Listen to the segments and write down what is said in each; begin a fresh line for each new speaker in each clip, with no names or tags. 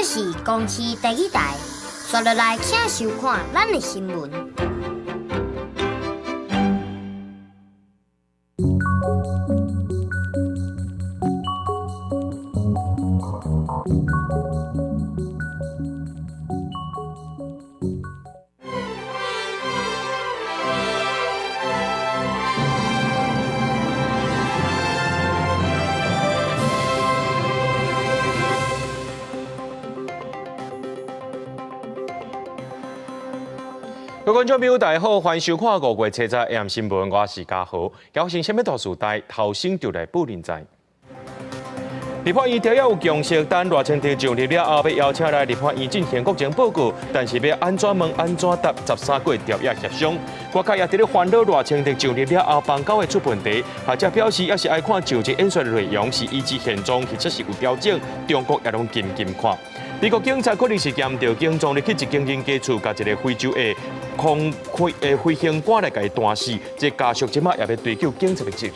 這是公視第二台，紲落來請收看咱的新聞。
各位觀眾朋友，大家好，歡迎收看5月7日 AM 新聞，我是嘉豪。發生啥物大事代，頭先就來報恁知。立法院朝野有共識，等賴清德上任了後，欲邀請來立法院進行國情報告，但是欲按怎問按怎答，13個朝野協商。外界也佇咧煩惱賴清德上任了後，邦交會出問題。學者表示，猶是愛看就職演說內容是維持現狀，或者是有調整，中國也攏緊緊看。美國警察可能是兼著警狀入去一間人家厝，共一个非洲的空飛的飛行官來共伊彈死，這家屬這馬也欲追究警察的責任。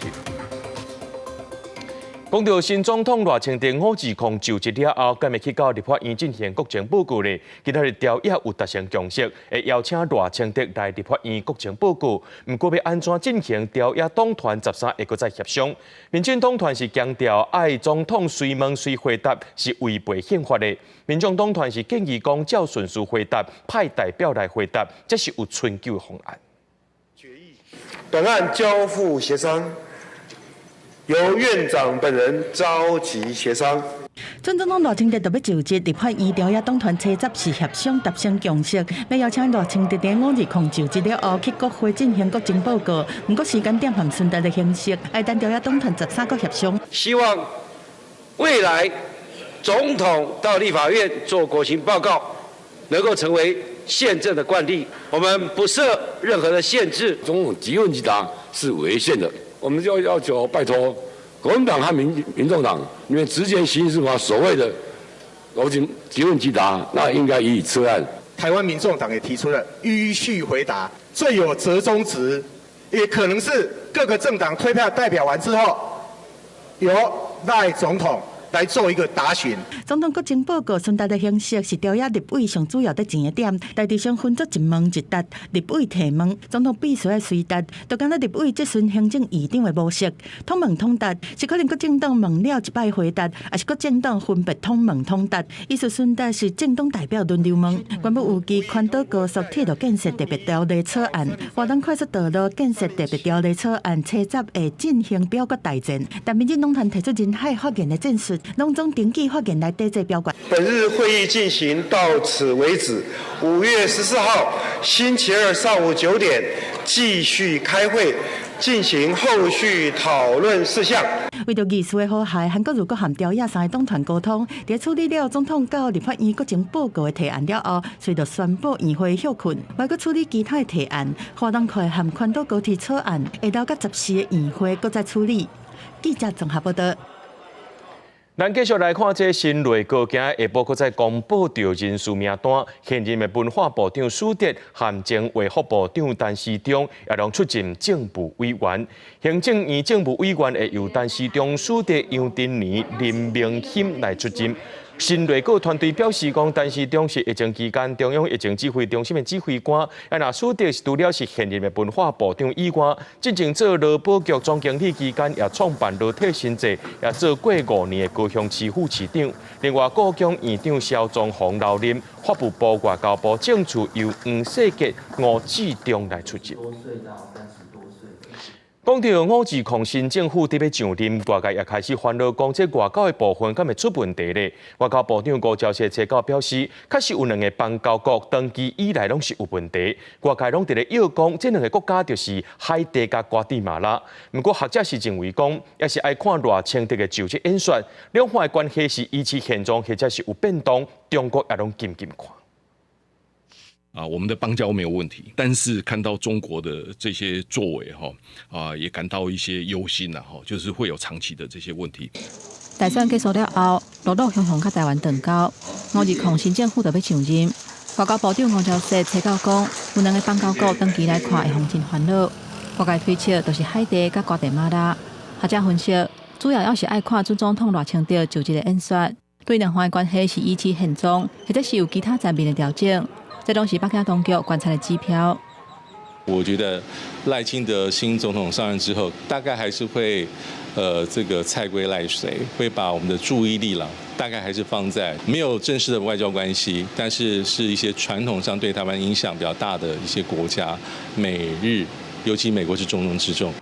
講到新總統賴清德520就職了後，敢會去到立法院進行國情報告咧？今仔日朝野有達成共識，會邀請賴清德來立法院國情報告。毋過欲按怎進行朝野黨團13個閣再協商。民進黨團是強調，愛總統隨問隨回答是違背憲法的。民眾黨團是建議講照順序回答，派代表來回答，這是有春秋的方案。
決議，本案交付協商。由院長本人召集協商。
準總統賴清德就欲就職，立法院朝野黨團初十是協商達成共識，欲邀請賴清德佇520就職了後去國會進行國情報告。毋過時間點和詢答的形式，愛等朝野黨團13個協商。
希望未來總統到立法院做國情報告，能夠成為憲政的慣例。我們不設任何的限制。
總統即問即答是違憲的。我們就要求拜託國民黨和民眾黨，你們直接行事法所謂的國情即問即答，那應該予以撤案。
台灣民眾黨也提出了依序回答，最有折中值，也可能是各個政黨推票代表完之後，由賴總統來做一個答詢。
總統國情報告詢答的形式是朝野立委上主要的爭議點，大致上分做一問一答，立委提問，總統必須愛隨答，就敢若立委質詢行政院長的模式，統問統答是可能各政黨問了一擺回答，抑是各政黨分別統問統答。意思詢答是政黨代表輪流問。原本預計環島高速鐵路建設特別條例草案、華東快速道路建設特別條例草案，初十會進行表決大戰，但民進黨團提出人海發言的戰術，攏總登記發言來抵制表決。
本日會議進行到此為止。5月14號星期二上午9點繼續開會，進行後續討論事項。
為著議事的和諧，韓國瑜閣和朝野三個黨團溝通，佇處理了總統到立法院國情報告的提案了後，隨著宣布院會休困，還閣處理其他的提案，華東快和環島高鐵草案，會留到14個院會閣再處理。記者綜合報道。
咱繼續來看這新內閣今日下晡閣再公布著人事名單，現任的文化部長史哲和前衛福部長陳時中也攏出任政部委員。行政院政部委員會由陳時中、史哲、楊振寧、林明欽來出任。新內閣團隊表示講，陳時中是疫情期間中央疫情指揮中心的指揮官，啊，若史哲是除了是現任的文化部長以外，進前做勞保局總經理期間，也創辦勞退新制，也做過5年的高雄市副市長。另外，故宮院長蕭宗璜留任，法務部外交部政處由黃世傑、吳志忠來出任。講到520新政府佇欲上任，外界也開始煩惱，講這外交的部分敢會出問題咧？外交部長吳釗燮初九表示，確實有兩个邦交國長期以來攏是有問題，外界攏佇咧臆講，這兩个國家就是海地佮瓜地馬拉。毋過學者是認為講，猶是愛看賴清德的就職演說，兩岸的關係是維持現狀，或者是有變動，中國也攏緊緊看。
啊，我們的邦交沒有問題，但是看到中國的這些作為，哈啊，也感到一些憂心啦，哈，就是會有長期的這些問題。
大選結束了後，陸陸續續佮台灣斷交，520新政府就欲上任。外交部長吳釗燮初九講，有兩个邦交國長期來看會予真煩惱。外界推測就是海地佮瓜地馬拉。學者分析，主要猶是愛看準總統賴清德就職的演說。對兩方的關係是維持現狀，或者是有其他層面的調整，這攏是北京當局觀察的指標。
我覺得賴清德新總統上任之後，大概還是會，這個蔡歸賴隨，會把我們的注意力啦，大概還是放在沒有正式的外交關係，但是是一些傳統上對台灣影響比較大的一些國家，美日，尤其美國是重中之重。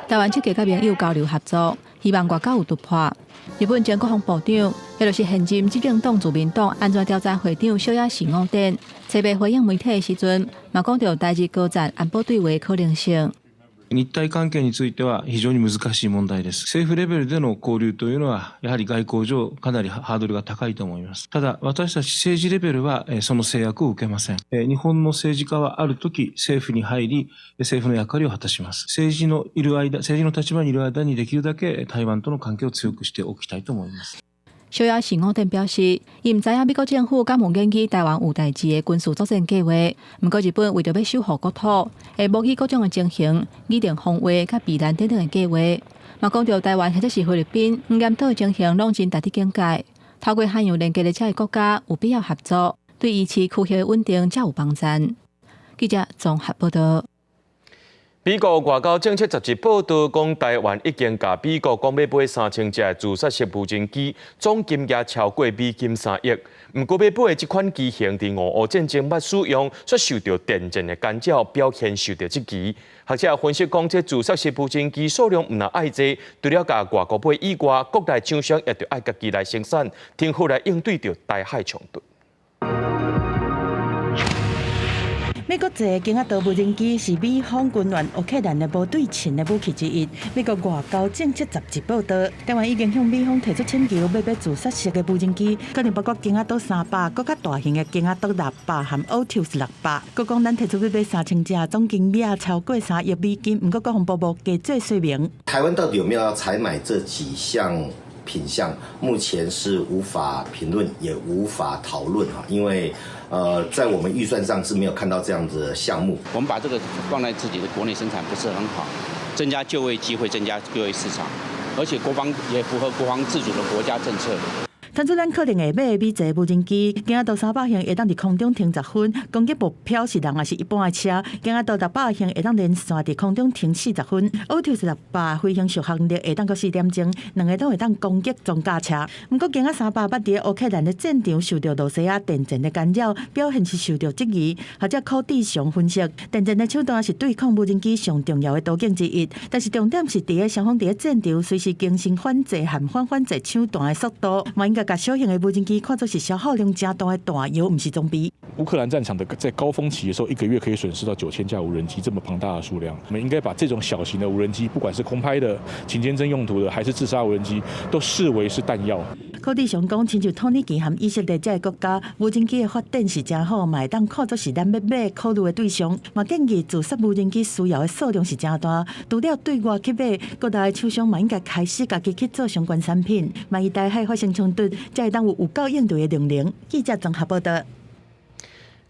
台灣積極佮盟友交流合作，希望外交有突破。日本前國防部長，也就是現任執政黨自民黨安全調查會長小野寺五典，初日回應媒體的時陣，嘛講著台日高層安保對話可能性。
日台関係については非常に難しい問題です。政府レベルでの交流というのは、やはり外交上かなりハードルが高いと思います。ただ、私たち政治レベルはその制約を受けません。日本の政治家はある時政府に入り、政府の役割を果たします。政治のいる間、政治の立場にいる間にできるだけ台灣との関係を強くしておきたいと思います。
小野寺五典表示，伊毋知影美國政府敢有研議台灣有代誌的軍事作戰計劃。毋過日本為著欲守護國土，會模擬各種的情形，擬定防衛佮避難等等的計劃。嘛講著台灣或者是菲律賓、黃岩島的情形，攏真值得警戒。透過海洋連結的這个國家，有必要合作，對維持區域的穩定才有幫助。記者綜合報道。
美國外交政策雜誌報導講，台灣已經共美國講欲買3000架自殺式無人機，總金額超過美金3億。毋過欲買的這款機型，佇俄烏戰爭捌使用，卻受著電戰的干擾，表現受著質疑。學者分析講，這自殺式無人機數量毋但愛濟，除了共外國買以外，國內廠商也著愛家己來生產，挺好來應對著台海衝突。
美國製的鷹仔刀無人機是美方軍援烏克蘭的無對稱的武器之一。美國外交政策雜誌報導，台灣已經向美方提出請求，欲買自殺式的無人機，可能包括鷹仔刀300，閣較大型的鷹仔刀600和 Otus 600。閣講咱提出欲買3000隻，總金額超過3億美金。毋過國防部無加做說明。
台灣到底有沒有要採買這幾項品項？目前是無法評論，也無法討論哈，因為在我們預算上是沒有看到這樣子的項目。
我們把這個放在自己的國內生產不是很好，增加就業機會，增加就業市場，而且國防也符合國防自主的國家政策。
傳出咱可能會買美製無人機，鷹仔刀300型會當佇空中停10分，攻擊目標是人抑是一般的車。鷹仔刀600型會當連線佇空中停40分，Otus 600飛行續航力會當閣4點鐘，兩个攏會當攻擊裝甲車。毋過鷹仔300捌佇烏克蘭的戰場受著羅西亞電戰的干擾，表現是受著質疑。學者柯志雄分析，電戰的手段是對抗無人機上重要的途徑之一，但是重點是佇咧雙方佇咧戰場隨時更新反制和反反制手段的速度，嘛應該共小型的無人機看作是消耗量誠大的彈藥，毋是裝備。
烏克蘭戰場的在高峰期的時候，一個月可以損失到9000架無人機，這麼龐大的數量，我們應該把這種小型的無人機，不管是空拍的、勤監偵用途的，還是自殺無人機，都視為是彈藥。
柯志雄講，親像土耳其和以色列這个國家，無人機的發展是誠好，嘛會當看作是咱欲買考慮的對象。嘛建議自殺無人機需要的數量是誠大，除了對外去買，國內的廠商嘛應該開始家己去做相關產品。萬一台海發生衝突，才會當有有夠應對的能力。記者綜合報導。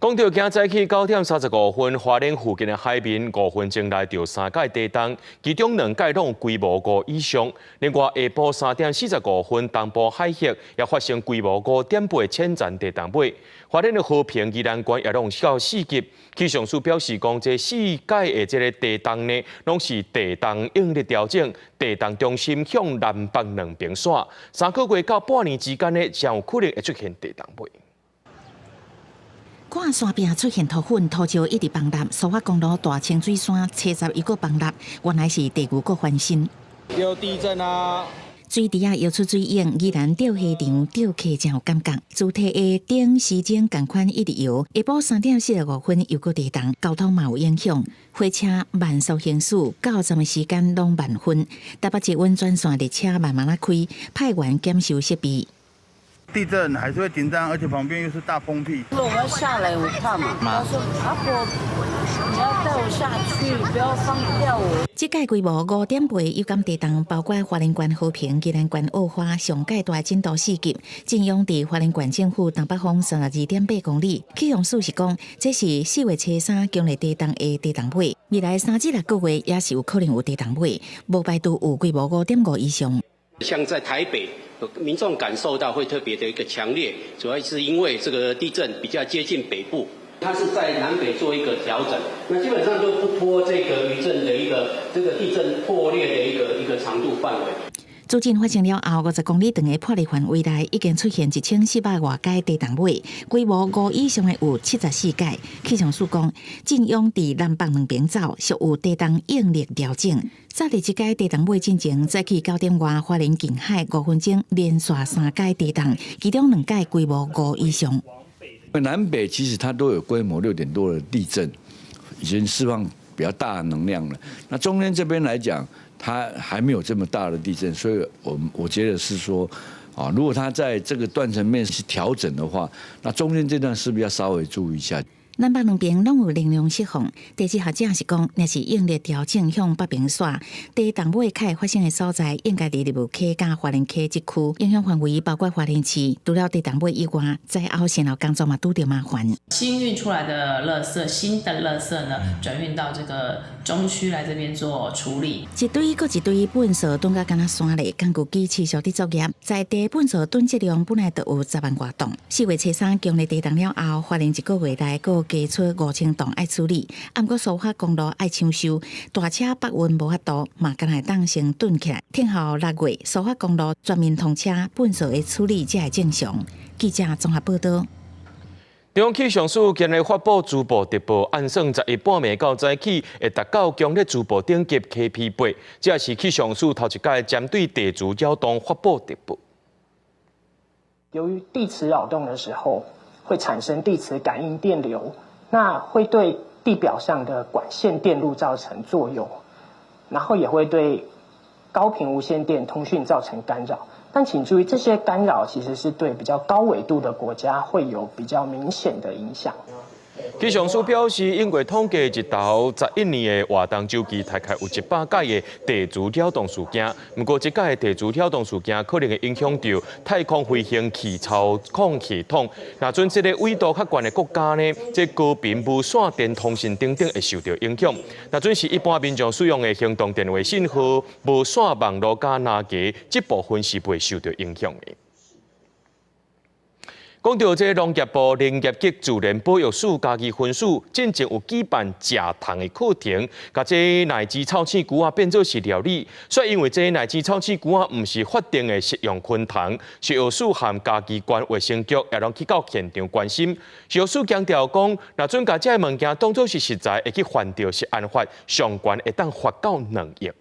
講著今早起9點35分，花蓮附近的海面5分鐘內著三擺地動，其中兩擺攏規模5以上。另外下晡3點45分，東部海域也發生規模5.8淺層地動尾。花蓮的和平宜蘭縣也攏到4級。氣象署表示講，這四擺的這个地動呢，攏是地動應力調整，地動中心向南北兩邊徙。3個月到半年之間呢，將有可能會出現地動尾。
看山壁出現塗粉，塗石一直崩塌，蘇花公路大清水山車站又閣崩塌，原來是地牛閣翻身。
有地震啊！
水池仔搖出水湧，宜蘭釣蝦場釣客誠有感覺。主體的頂時鐘仝款一直搖，下晡3點45分又閣地動，交通嘛有影響。火車慢速行駛，到站的時間攏慢分。台北捷運專線列車慢慢仔開，派員檢修設備。
地震還是會緊張，而且旁邊又是大崩壁。
我要下來，我怕嘛。他說：阿婆，你要帶我下去，不要放掉我。
這屆規模5.8有感地動，包括花蓮縣和平、宜蘭縣澳花，上蓋大震度4級，震央佇花蓮縣政府東北方32.8公里。氣象署是講，這是4月初3強烈地動的地動尾，未來3至6個月也是有可能有地動尾，無排除有規模5.5以上。
像在台北民眾感受到會特別的一個強烈，主要是因為這個地震比較接近北部，它是在南北做一個調整，那基本上就不脫這個餘震的一個這個地震破裂的一個長度範圍。
主震發生了後，50公里長的破裂範圍內已經出現1400外个地動尾，規模5以上的有74个。氣象署講，震央佇南北兩邊走，屬有地動應力調整。昨日這个地動尾進前，早起9點外，花蓮近海5分鐘連續三个地動，其中兩个規模5以上。
南北其實它都有規模6點多的地震，已經釋放比較大的能量了。那中間這邊來講，它還沒有這麼大的地震，所以我覺得是說，啊，如果它在這個斷層面是調整的話，那中間這段是不是要稍微注意一下？
南北兩邊攏有能量釋放。地質學者是講，若是應力調整向北邊徙，地動尾較會發生的所在，應該佇立霧溪佮花蓮溪這區，影響範圍包括花蓮市。除了地動尾以外，災後善後工作嘛拄著麻煩。
新運出來的垃圾，新的垃圾呢，轉運到這個中區來這邊做處理。
一堆閣一堆糞掃囤甲敢若山咧，工具機持續佇作業，在地糞掃囤積量本來就有10萬外噸。4月初3強烈地動了後，花蓮一個月內閣加出5000噸愛處理，毋過蘇花公路愛搶修，大車北運無法度，嘛敢若會當先囤起來。聽候6月蘇花公路全面通車，糞掃的處理才會正常。記者綜合報道。
中央氣象署今日發布磁暴特報，按算11半暝到早起會達到強烈磁暴等級 KP8，這是氣象署頭一擺針對地磁擾動發布特報。
由於地磁擾動的時候，會產生地磁感應電流，那會對地表上的管線電路造成作用，然後也會對高頻無線電通訊造成干擾。但請注意，這些干擾其實是對比較高緯度的國家會有比較明顯的影響。
氣象署表示，因為統計一頭11年的活動週期，大概有100個的地磁擾動事件。毋過，這擺的地磁擾動事件可能會影響著太空飛行器操控系統。若準這個緯度較懸的國家呢，這高頻無線電通訊等等會受著影響。若準是一般民眾使用的行動電話信號、無線網路佮藍牙，這部分是袂受著影響的。講到這農業部林業及自然保育署嘉義分署進前有舉辦食蟲的課程，共這奶雞臭鼠龜仔變做是料理。所以因為這奶雞臭鼠龜仔毋是法定的食用昆蟲，食藥署和嘉義縣衛生局也攏去到現場關心。食藥署強調講，若準共這个物件當做是食材，會去犯著食安法，上懸會當罰到2億。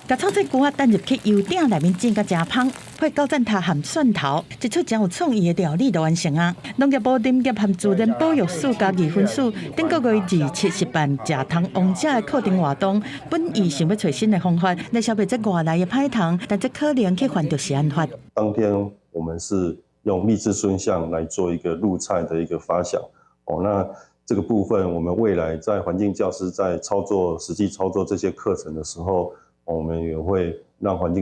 共臭菜龜仔擲入去油鼎內面煎甲誠香，配九層塔和蒜頭，一出誠有創意的料理就完成啊！農業部林業和自然保育署嘉義分署頂個月27實辦食蟲王者的課程活動，本意想欲揣新的方法來消滅這外來的歹蟲，但這可能去犯著食安法。
當天我們是用荔枝椿象來做一個入菜的一個發想，哦，那這個部分我們未來在環境教師在操作實際操作這些課程的時候，我們也會讓環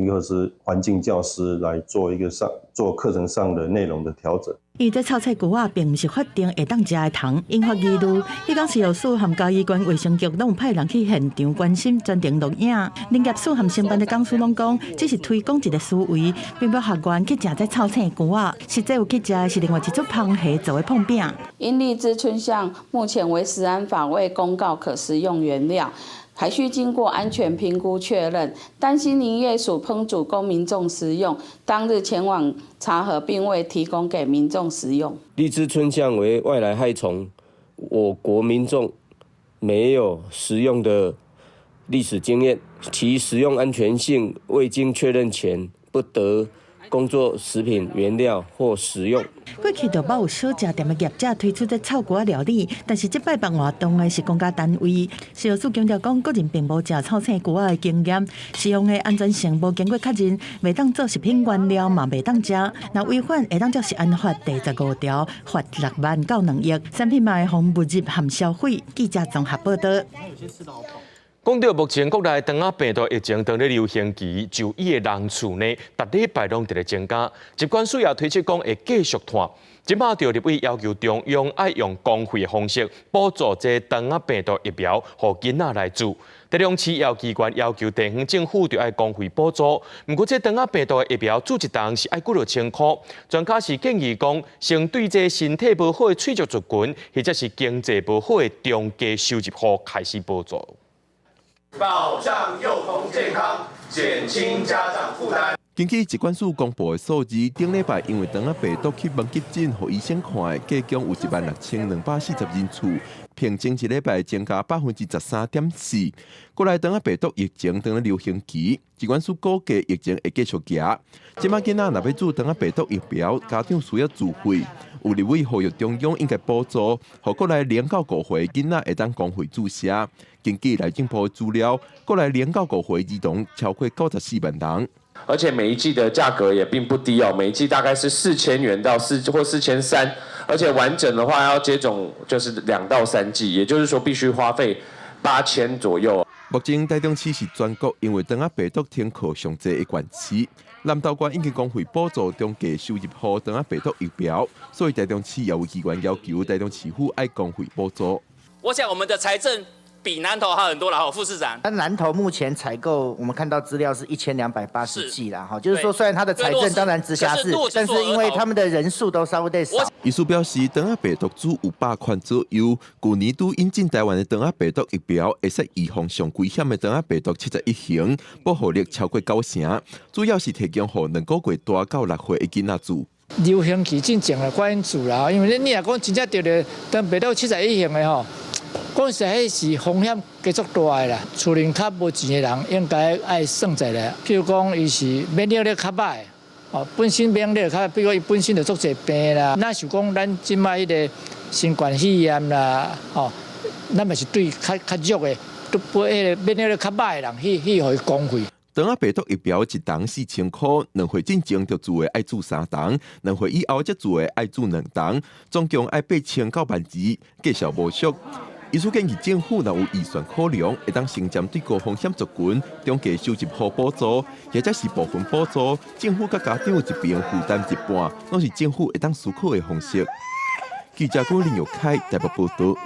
境教師來做一個上做課程上的內容的調整。
因為這臭菜龜仔並毋是法定會當食的蟲，引發疑慮。彼工食藥署和嘉義縣衛生局攏有派人去現場關心，全程錄影。林業署和承辦的公司攏講，只是推廣一個思維，並無學員去食這臭菜龜仔。實際有去食的是另外一種芳蝦做的膨餅。
因荔枝椿象目前為食安法未公告可食用原料。還需經過安全評估確認，擔心林業署烹煮供民眾食用，當日前往查核，並未提供給民眾食用。
荔枝椿象為外來害蟲，我國民眾沒有食用的歷史經驗，其食用安全性未經確認前，不得供作食品原料或食用。
過去就捌有小食店的業者推出這臭龜仔料理，但是這擺辦活動的是公家單位。食藥署強調講，個人並無食臭青龜仔的經驗，食用的安全性無經過確認，袂當做食品原料嘛，袂當食。若違反會當照食安法第15條罰6萬到2億，產品嘛會予沒入和銷毀。記者綜合報道。
講到目前國內腸仔病毒疫情當咧流行期，就醫的人數呢，逐禮拜攏佇咧增加。疾管署也推測講會繼續湠。這擺著立委要求中央愛用公費的方式補助這腸仔病毒疫苗，予囡仔來注。台中市醫機關要求地方政府著愛公費補助。毋過這腸仔病毒的疫苗注一針是愛幾落千箍，專家是建議講，先對這身體無好的脆弱族群，或者是經濟無好的中低收入戶開始補助。
保障幼童健康，減輕家長負擔。
根據疾管署公布的數字，頂禮拜因為腸仔病毒去門急診，予醫生看的，計共有16,240人次，平均一禮拜增加13.4%。國內腸仔病毒疫情當咧流行期，疾管署估計疫情會繼續行。這擺囡仔若欲注腸仔病毒疫苗，家長需要自費。有立委呼籲中央應該補助，予國內0到5歲囡仔會當公費注射。根據內政部資料，國內0到5歲兒童超過94萬人。
而且每一劑的價格也並不低哦，每一劑大概是4000元到4或4300，而且完整的話要接種就是2到3劑，也就是說必須花費8000左右。
目前台中市是全國因為腸仔病毒停課上濟的縣市，南投縣已經公費補助中低收入戶腸仔病毒疫苗，所以台中市也有議員要求台中市府愛公費補助。
我想我們的財政比南投好很多了，哈，副市長。
那南投目前採購，我們看到資料是1280劑啦，哈，就是說雖然他的財政當然直轄市，但是因為他們的人數都稍微得少。
醫師表示，腸仔病毒株有100款左右，舊年拄引進台灣的腸仔病毒疫苗，會使預防上危險的腸仔病毒71型，保護力超過9成，主要是提供予2個月大到6歲的囡仔注。
流行期進前來趕緊注啦，因為你若講真正著著腸病毒71型的吼。講實在，彼是風險加足大的啦。厝裡較無錢的人，應該愛算一下。譬如講，伊是免疫力較䆀，哦，本身免疫力較，比如講伊本身就足濟病啦。若是講咱這擺彼個新冠肺炎啦，哦，咱嘛是對較較弱的，都彼個免疫力較䆀的人去予伊公費。
腸仔病毒疫苗一針4000箍，2歲進前就注的愛注三針，2歲以後才注的愛注兩針，總共愛8000到12,000，價數無俗。醫師建議政府若有預算考量，會當先針對高風險族群、中低收入戶補助，或者是部分補助，政府佮家長一邊負擔一半，攏是政府會當思考的方式。記者郭林玉凱台北報導。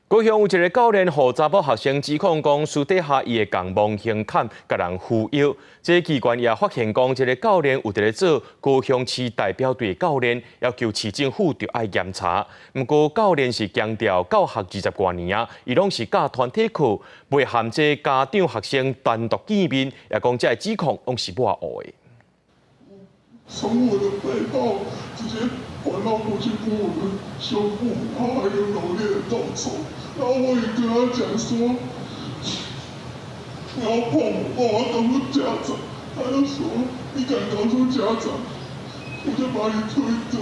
高雄有一个教練，予查某學生指控講，私底下伊會共王興侃共人扶搖。這機關也發現講，這个教練有佇咧做高雄市代表隊教練，要求市政府著愛嚴查。毋過教練是強調教學20外年啊，伊攏是教團體課，袂含這家長學生單獨見面，也講這个指控攏是抹烏的。
從我的背後直接環繞過去摸我的胸部，然後還有腦裂的動作，然後我也跟他講說，不要碰我，我要告訴家長。他就說，你敢告訴家長，我就把你退隊。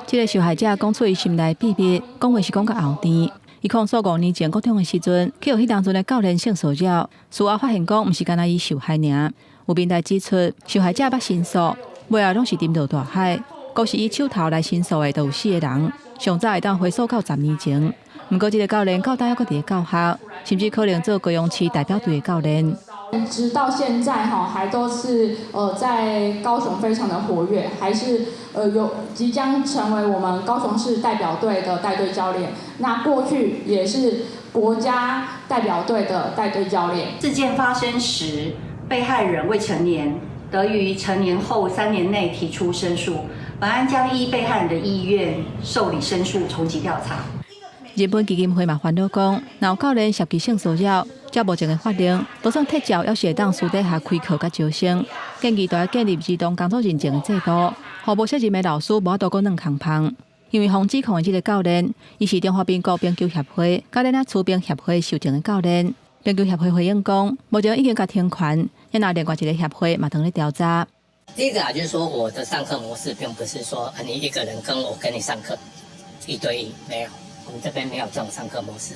這个受害者講出伊心內秘密，講話是講甲後甜。伊控訴5年前國中的時陣，去予彼當陣的教練性騷擾，事後發現講毋是干焦伊受害爾。有民代指出，受害者捌申訴，尾後攏是沉落大海。閣是以手頭來申訴的，就有四个人，上早會當回溯到10年前。毋過，這个教練到今猶閣佇咧教學，甚至可能做高雄市代表隊的教練。
直到現在哈，還都是在高雄非常的活躍，還是有即將成為我們高雄市代表隊的帶隊教練。那過去也是國家代表隊的帶隊教練。
事件發生時，被害人未成年，得於成年後3年內提出申訴。本案將依被害人的意願受理申訴，從緊調查。
日本基金會嘛煩惱講，若有教練涉及性騷擾，照目前的法令，就算撤照，猶是會當私底下開課佮招生。建議著愛建立兒童工作認證的制度，予無責任的老師無法度閣軟空芳。因為予指控的這个教練，伊是中華民國冰球協會佮咱仔冰協會授證的教練。冰球協會回應講，目前已經共停權，也若另外一个協會嘛當咧調查。
第一個啊，就是說我的上課模式並不是說你一個人跟我跟你上課一對一，沒有，我們這邊沒有這種上課模式，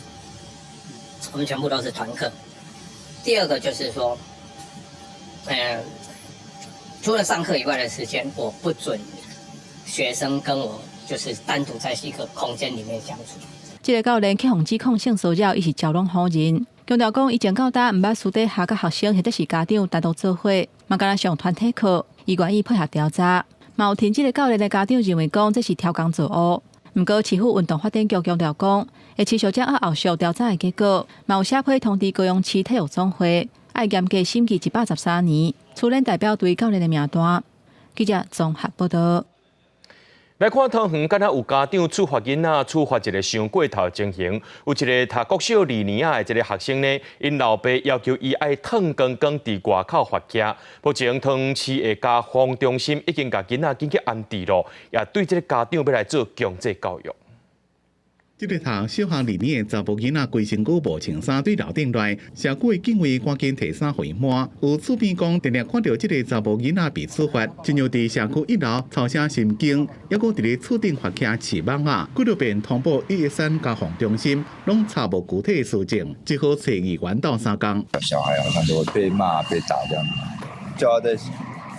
我們全部都是團課。第二個就是說，除了上課以外的時間，我不准學生跟我就是單獨在一個空間裡面相處。
這个教練去予指控性騷擾，伊是招攏否認。強調講，以前到今毋捌私底下佮學生或者是家長單獨做伙，嘛敢若上團體課，伊願意配合調查。嘛有聽這个教練的家長認為講，這是偷工作烏。毋過市府運動發展局強調講，會持續掌握後續調查的結果，嘛有寫批通知高雄市體育總會，愛嚴格審計113年初任代表隊教練的名單。記者綜合報道。
來看桃園，敢若有家長處罰囡仔，處罰一个傷過頭情形。有一个讀國小二年仔的這个學生呢，𪜶老爸要求伊愛脫光光佇外口罰徛。目前桃園市的家防中心已經共囡仔緊急安置咯，也對這个家長欲來做強制教育。
這个讀小學二年的查埔囡仔，規身軀無穿衫，對樓頂來，社區的警衛趕緊提衫予伊摸。有厝邊講，定定看著這个查埔囡仔被處罰，親像佇社區一樓吵聲神經，猶閣佇咧厝頂罰徛飼蠓仔，幾落遍通報113家防中心，攏查無具體的事證，只好揣議員鬥相共。
小孩好像都會被罵、被打這樣子，叫他在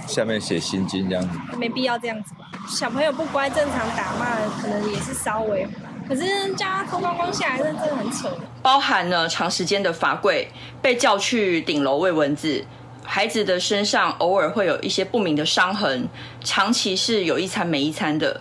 下面寫心經這樣子。
沒必要這樣子吧？小朋友不乖，正常打罵可能也是稍微。可是叫他脫光光下來，真的很扯。
包含了長時間的罰跪，被叫去頂樓餵蚊子，孩子的身上偶爾會有一些不明的傷痕，長期是有一餐沒一餐的。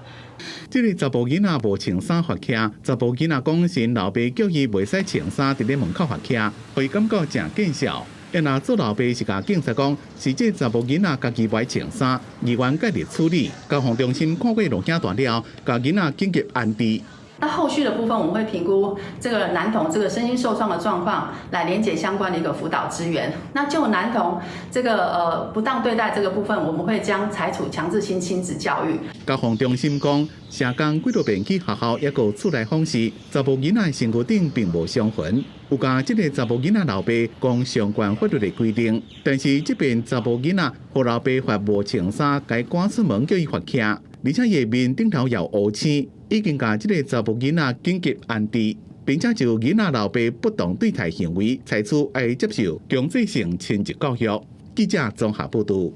這个查埔囡仔無穿衫罰徛，查埔囡仔講是𪜶老爸叫伊袂使穿衫佇咧門口罰徛，予伊感覺誠見笑。若做老爸是共警察講，是這查埔囡仔家己無愛穿衫，議員介入處理。家防中心看過錄影帶了後，共囡仔緊急安置。
那後續的部分，我們會評估這個男童這個身心受創的狀況，來連結相關的一個輔導資源。那就男童這個不當對待這個部分，我們會將採取強制性親子教育。
家防中心講，社工幾落遍去學校，猶閣厝內訪視，查埔囡仔身軀頂並無傷痕，有共這个查埔囡仔老爸講相關法律的規定。但是這邊查埔囡仔予老爸罰無穿衫，共趕出門叫伊罰徛，而且伊面頂頭有烏青。已經共這个查埔囡仔緊急安置，並且就囡仔老爸不當對待行為，採取愛接受強制性親職教育。記者綜合報導。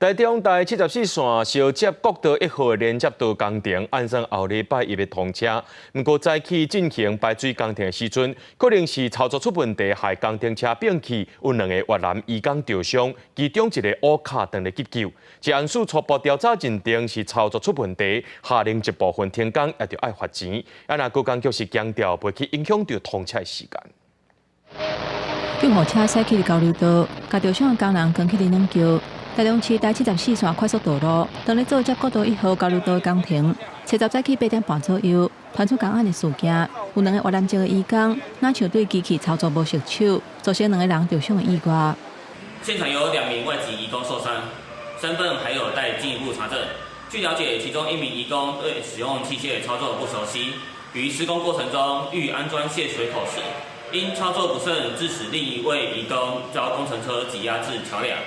台中台74線相接國道1號的連接道工程，按算後禮拜一欲通車。毋過早起進行排水工程的時陣，可能是操作出問題，害工程車變去，有兩個越南移工著傷，其中一個烏跤斷咧急救。治安署初步調查認定是操作出問題，下令一部分停工，也著愛罰錢。啊，若高工局是強調，袂去影響著通車的時間。
救護車駛去交流道，共著傷的工人扛去冷橋。台中市台74線快速道路，當咧做接國道1號交流道工程，車站早起8點半左右，傳出工案的事件，有兩个越南籍的移工，若像對機器操作無熟手，造成兩个人著傷的意外。
現場有兩名外籍移工受傷，身份還有待進一步查證。據了解，其中一名移工對使用器械操作不熟悉，於施工過程中欲安裝泄水口時，因操作不慎，致使另一位移工遭工程車擠壓至橋梁。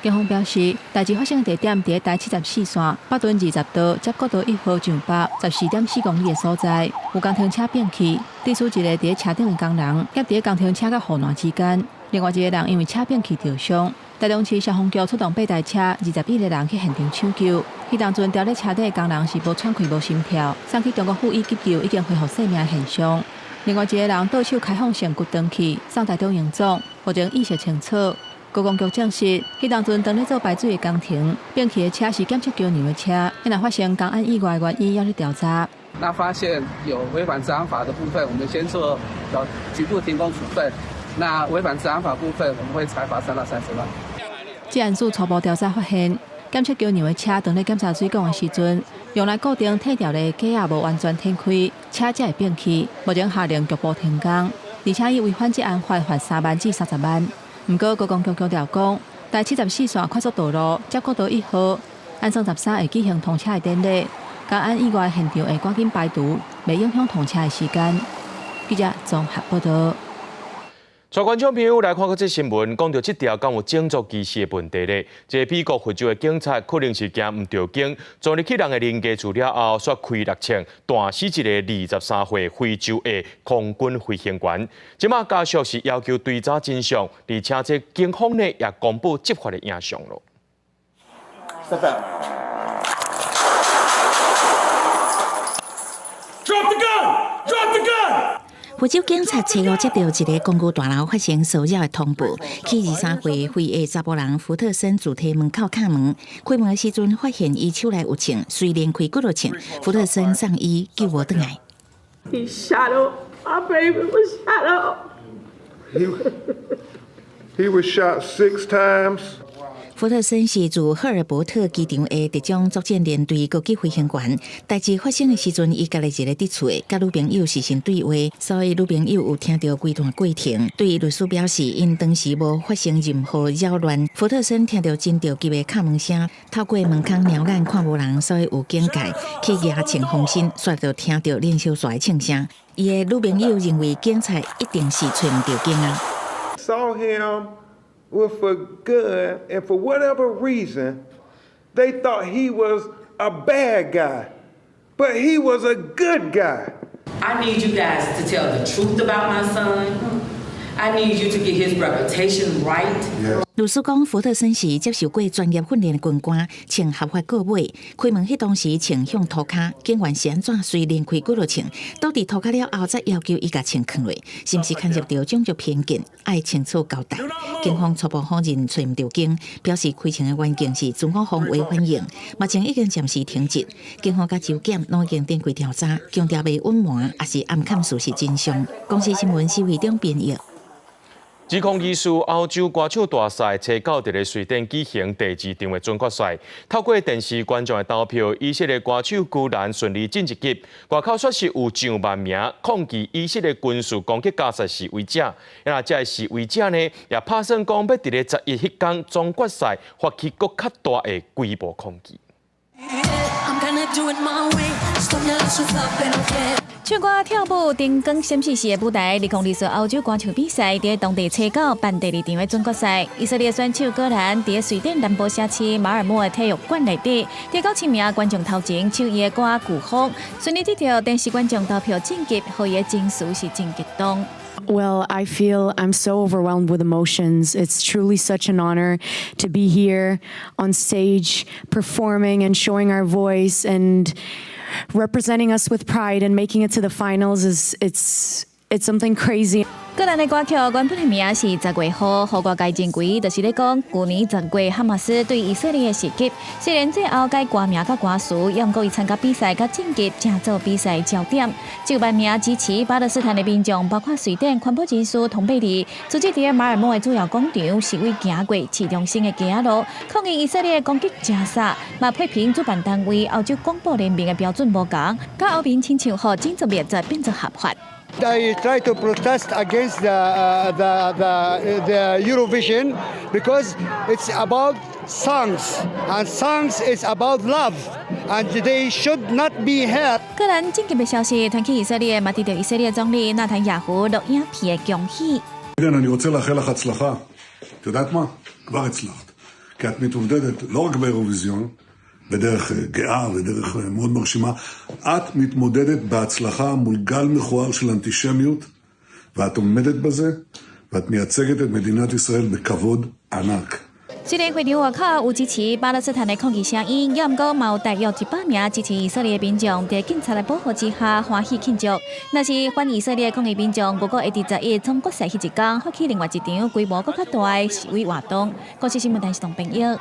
警方表示，代誌發生的地點佇台74線北屯20道接國道1號上北14.4公里的所在，有工程車變去，致使一个佇咧車頂的工人夾佇咧工程車佮護欄之間，另外一个人因為車變去著傷。台中市消防局出動八台車，21个人去現場搶救。彼當陣牢佇車底的工人是無喘氣、無心跳，送去中國附醫急救，已經恢復生命現象。另外一個人倒手開放性骨斷去，送台中榮總，目前意識清楚。高工局證實，彼當陣當咧做排水的工程，變去的車是檢測橋梁的車，若發生工安意外原因，猶咧調查。
那發現有違反治安法的部分，我們先做局部停工處分。那違反治安法部分，我們會裁罰3到30萬。
治安署初步調查發現，檢測橋梁的車當咧檢查水管的時陣，用來固定拆掉的架仔無完全展開，車才會變去。目前下令局部停工，而且以違反治安法罰3萬至30萬。毋過，高工局強調講，台74線快速道路接國道1號，按算13會舉行通車的典禮，工安意外現場會趕緊排除，袂影響通車的時間。記者綜合報導。
帶觀眾朋友來看閣這新聞，講著這條敢有種族歧視的問題咧。這個美國佛州的警察可能是驚毋著警，鑽入去人的人家厝了後，煞開獵槍，彈死一個23歲非洲的空軍飛行員。這馬家屬是要求追查真相，而且這警方呢也公布執法的影像囉。
Drop the gun! Drop the gun!
佛州警察初五接到一个公寓大樓發生騷擾的通報，73歲非裔查埔人福特森自提門口敲門，開門的時陣發現伊手內有槍，隨連開幾落槍，福特森送醫救無轉來。
He shot up. My baby was shot up.
He was shot six times.
福特森是駐赫爾伯特機場的特種作戰連隊高級飛行員。代誌發生的時陣，伊家己一个佇厝，佮女朋友視訊對話，所以女朋友有聽著規段過程。對律師表示，𪜶當時無發生任何擾亂。福特森聽著真著急的敲門聲，透過門空瞄眼看無人，所以有警戒去舉槍防身，煞就聽著連續紲的槍聲。伊的女朋友認為警察一定是揣毋著警啊。
Saw him with a gun, and for whatever reason, they thought he was a bad guy, but he was a good guy.
I need you guys to tell the truth about my son. I need you to get his reputation right.
律師講，福特森是接受過專業訓練的軍官，槍合法購買。開門彼當時，槍向塗跤，警員是按怎隨連開幾落槍，倒佇塗跤了後，才要求伊共槍囥落，是毋是牽涉著種族偏見？愛清楚交代。警方初步否認揣毋著警，表示開槍的原因是自我防衛反應，目前已經暫時停職。警方佮州檢攏已經展開調查，強調袂隱瞞，抑是暗藏事實真相。公視新聞施惠中編譯。
2024歐洲歌唱大賽，初九佇咧瑞典舉行第二場的準決賽。透過電視觀眾的投票，以色列歌手居然順利晉一級。外口煞是有上萬名抗議以色列軍事攻擊加薩示威者。啊，這个示威者呢，也拍算講欲佇咧11彼工總決賽發起閣較大的規模抗議。
唱歌跳舞、燈光閃爍時的舞台，2024歐洲歌唱比賽佇當地初九辦第二場的準決賽。以色列選手戈蘭佇瑞典南部城市馬爾默的體育館內底，佇九千名觀眾頭前唱伊的歌《颶風》，順利得著電視觀眾投票晉級，予伊的情緒是真激動。
Well, I feel I'm so overwhelmed with emotions. It's truly such an honor to be here on stage performing and showing our voice and representing us with pride and making it to the finals is it's something crazy.
戈蘭的歌曲原本的名是十月雨，予外界認為就是咧講，舊年10月哈馬斯對以色列的襲擊。雖然最後改歌名佮歌詞，也毋過伊參加比賽佮晉級，成做比賽焦點。數萬名支持巴勒斯坦的民眾，包括瑞典環保人士通貝利，組織佇馬爾默的主要廣場示威，行過市中心的街仔路，抗議以色列攻擊加沙，嘛批評主辦單位歐洲廣播聯盟的標準無仝，佮歐盟親像予種族滅絕變做合法。
I try to protest against the Eurovision because it's about songs and songs is about love and they should not be here.
戈蘭晉級的消息傳去以色列，嘛得著以色列總理納坦雅胡錄影片的恭喜。
אני רוצה לאחל לך הצלחה. את יודעת מה? כבר הצלחת. כי את מתמודדת לא רק באירוויזיון, בדרך גאה ודרך מאוד מרשימה, את מתמודדת בהצלחה מול גל מכוער של אנטישמיות, ואת עומדת בזה, ואת מייצגת את מדינת ישראל בכבוד ענק.
雖然會場外口有支持巴勒斯坦的抗議聲音，也毋過嘛有大約100名支持以色列的民眾，佇警察的保護之下歡喜慶祝。若是反以色列抗議民眾，預估會佇11總決賽彼一工發起另外一場規模閣較大的示威活動。公視新聞電視董編譯。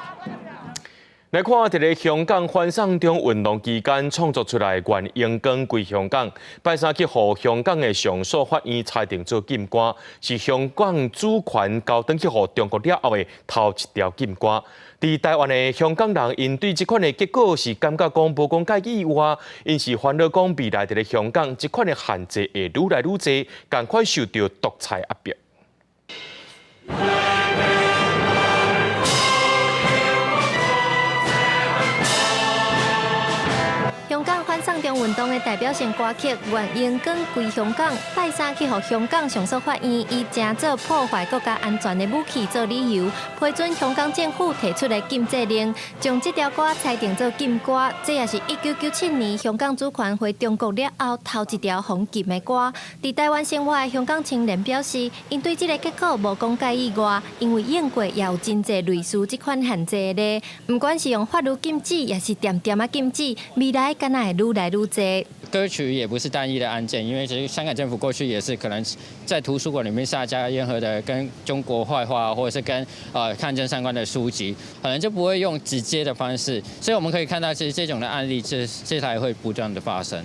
來看，佇咧香港反送中運動期間創作出來的《願榮光歸香港》，拜三去予香港的上訴法院裁定做禁歌，是香港主權交轉去予中國了後的頭一條禁歌。佇台灣的香港人，𪜶對這款的結果是感覺講無講介意外，𪜶是煩惱講未來佇咧香港這款的限制會愈來愈濟，仝款受著獨裁壓迫。
香港反送中運動的代表性歌曲《願榮光歸香港》，拜三去予香港上訴法院以成做破壞國家安全的武器做理由，批准香港政府提出的禁制令，將這條歌裁定做禁歌。這也是1997年香港主權回中國了後頭一條予禁的歌。佇台灣生活的香港青年表示，𪜶對這个結果無講介意外，因為英國也有真濟類似這款限制的，毋管是用法律禁止，抑是恬恬仔禁止，未來敢若會愈來愈濟。
歌曲也不是單一的案件，因為其實香港政府過去也是可能在圖書館裡面下架任何的跟中國壞話，或者是跟抗爭相關的書籍，可能就不會用直接的方式。所以我們可以看到，其實這種的案例，這才會不斷的發生。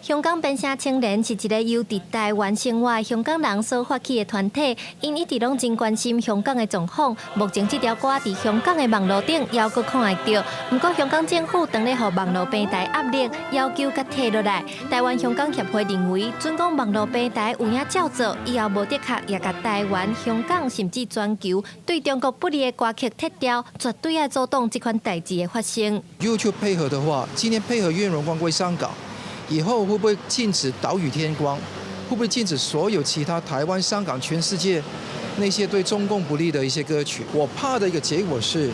香港邊城青年是一个由佇台灣生活的香港人所發起的團體，𪜶一直攏真關心香港的狀況。目前這條歌佇香港的網路頂猶閣看會著，毋過香港政府當咧予網路平台壓力，要求共退落來。台灣香港協會認為，準講網路平台有影照做，以後無的確會共台灣、香港甚至全球對中國不利的歌曲撤掉，絕對愛阻擋這款代誌的發生。
YouTube 配合的話，今天配合願榮光歸香港。以後會不會禁止島嶼天光？會不會禁止所有其他台灣、香港、全世界那些對中共不利的一些歌曲？我怕的一個結果是，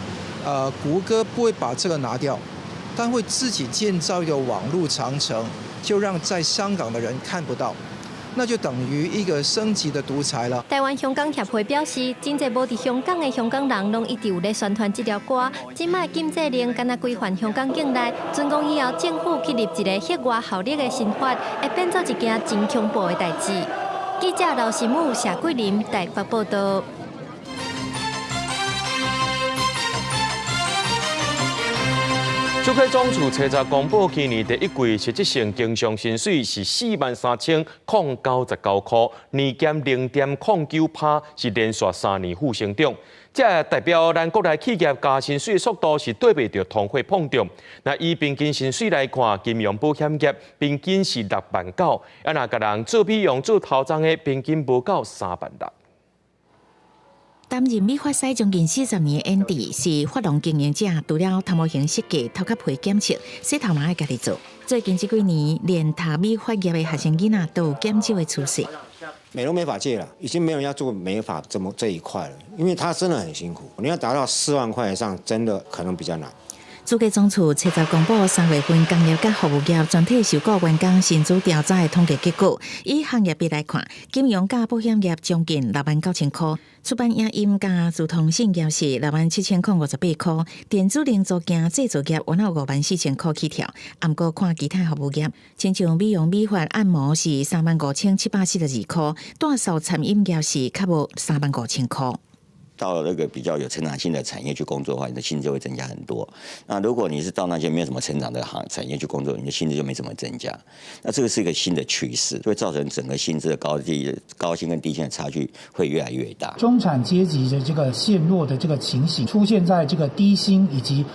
谷歌不會把這個拿掉，但會自己建造一個網路長城，就讓在香港的人看不到。那就等於一個升級的獨裁了。
台灣香港協會表示，真濟無佇香港的香港人，攏一直有咧宣傳這條歌。這擺禁制令敢若規範香港境內，準講以後政府去立一個域外效力的新法，會變做一件真恐怖的代誌。記者劉新武、謝桂林台北報道。
主計總處初十公布，今年第一季實質性經常薪水是43,099塊，年減0.09%，是連續3年負成長。這代表咱國內企業加薪水的速度是對袂著通貨膨脹。若以平均薪水來看，金融保險業平均是6萬9，啊若共人做美容做頭鬃的平均無夠3萬6。
擔任美髮師將近40年的 Andy 是髮廊經營者，除了頭毛型設計、頭殼皮檢測、洗頭嘛愛家己做。最近這幾年，連讀美髮業的學生囡仔都有減少的趨勢。
美容美髮界了，已經沒有人要做美髮這麼這一塊了，因為他真的很辛苦。你要達到4萬塊以上，真的可能比較難。
主計總處初十公布3月份工業佮服務業全體受僱員工薪資調查的統計結果，以行業別來看，金融佮保險業將近6萬9千塊，出版影音佮資通訊業是6萬7058塊，電子零組件製造業有5萬4千塊起跳。毋過看其他服務業，親像美容美髮按摩是3萬5742塊，大數餐飲業是較無3萬5千塊。
到了那個比較有成長性的產業去工作的話，你的薪資會增加很多。那如果你是到那些沒有什麼成長的行產業去工作，你的薪資就沒怎麼增加。那這個是一個新的趨勢，會造成整個薪資的高低、高薪跟低薪的差距會越來越大。
中產階級的這個陷落的這個情形出現在這個低薪以及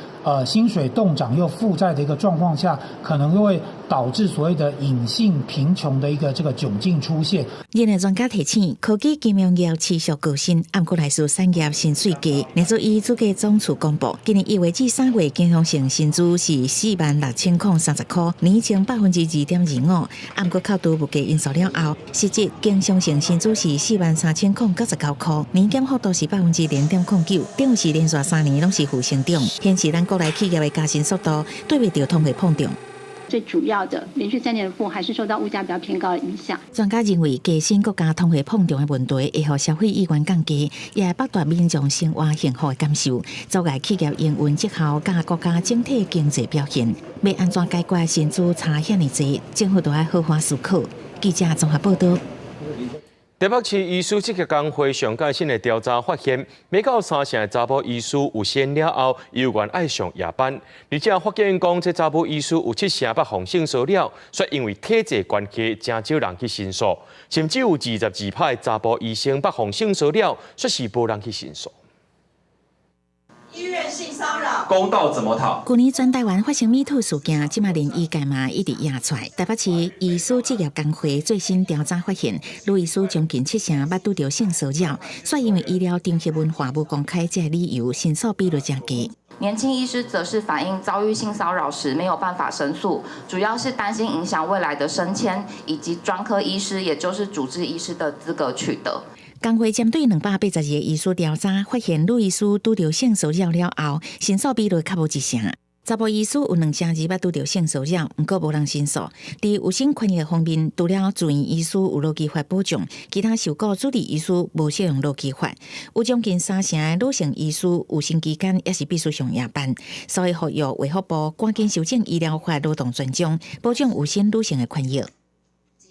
薪水凍漲又負債的一個狀況下，可能會導致所謂的隱性貧窮的一個這個窘境出現。
業內專家提醒，科技金融業持續高薪，毋過內事產業薪水低。列做以主計總處公布，今年1月至3月經常性薪資是46,030塊，年增2.25%。毋過扣除物價因素了後，實質經常性薪資是43,099塊，年減幅度是0.09%，等於是連續3年攏是負成長，顯示咱國內企業的加薪速度對袂著通貨膨脹。
最主要的連續3年的負，還是受到物價比較偏高的影響。
專家認為，加薪閣加通貨膨脹的問題，會予消費意願降低，也會剝奪民眾生活幸福的感受，阻礙企業營運績效佮國家整體經濟表現。欲按怎解決薪資差遐爾濟，政府都愛好好思考。記者綜合報導。
台北市醫師職業工會上蓋新的調查發現，每到3成的查埔醫師有生了後，猶原愛上夜班。而且發現講，這查埔醫師有7成捌予性騷擾，卻因為體制關係，誠少人去申訴，甚至有22%的查埔醫生捌予性騷擾，卻是無人去申訴。
醫院性騷擾，
公道怎麼討？
去年全台灣發生 MeToo 事件，這馬連醫界嘛一直壓出來。台北市醫師職業工會最新調查發現，女醫師將近7成捌拄著性騷擾，所以因為醫療場合文化無公開這个理由，申訴比率誠低。
年輕醫師則是反映遭遇性騷擾時沒有辦法申訴，主要是擔心影響未來的升遷以及專科醫師，也就是主治醫師的資格取得。
工會針對282個醫師調查，發現女醫師拄著性騷擾了後，申訴比率較無1成。查埔醫師有兩成二捌拄著性騷擾，毋過無人申訴。佇有薪權益方面，除了住院醫師有勞基法保障，其他受僱主治醫師無適用勞基法。有將近三成的女性醫師有薪期間也是必須上夜班，所以呼籲衛福部趕緊修正醫療法勞動專章，保障有薪女性的權益。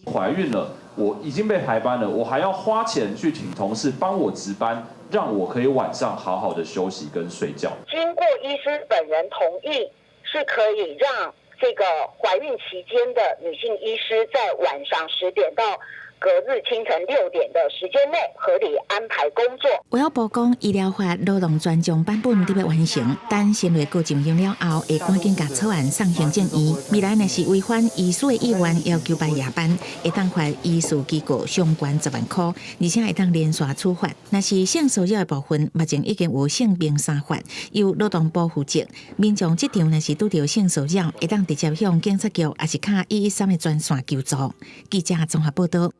懷孕了，我已經被排班了，我還要花錢去請同事幫我值班，讓我可以晚上好好的休息跟睡覺。
經過醫師本人同意，是可以讓這個懷孕期間的女性醫師在晚上10點到隔日清晨6點的時間內合理安排工作。
衛福部講，醫療法勞動專章版本得欲完成，等新內閣上任了後，會趕緊共草案送行政院。未來若是違反醫師的意願，要求排夜班，會當罰醫事機構上懸10萬箍，而且會當連續處罰。若是性騷擾的部分，目前已經有性平三法，由勞動部負責。民眾職場若是拄著性騷擾，會當直接向警察局，抑是敲113的專線求助。記者綜合報導。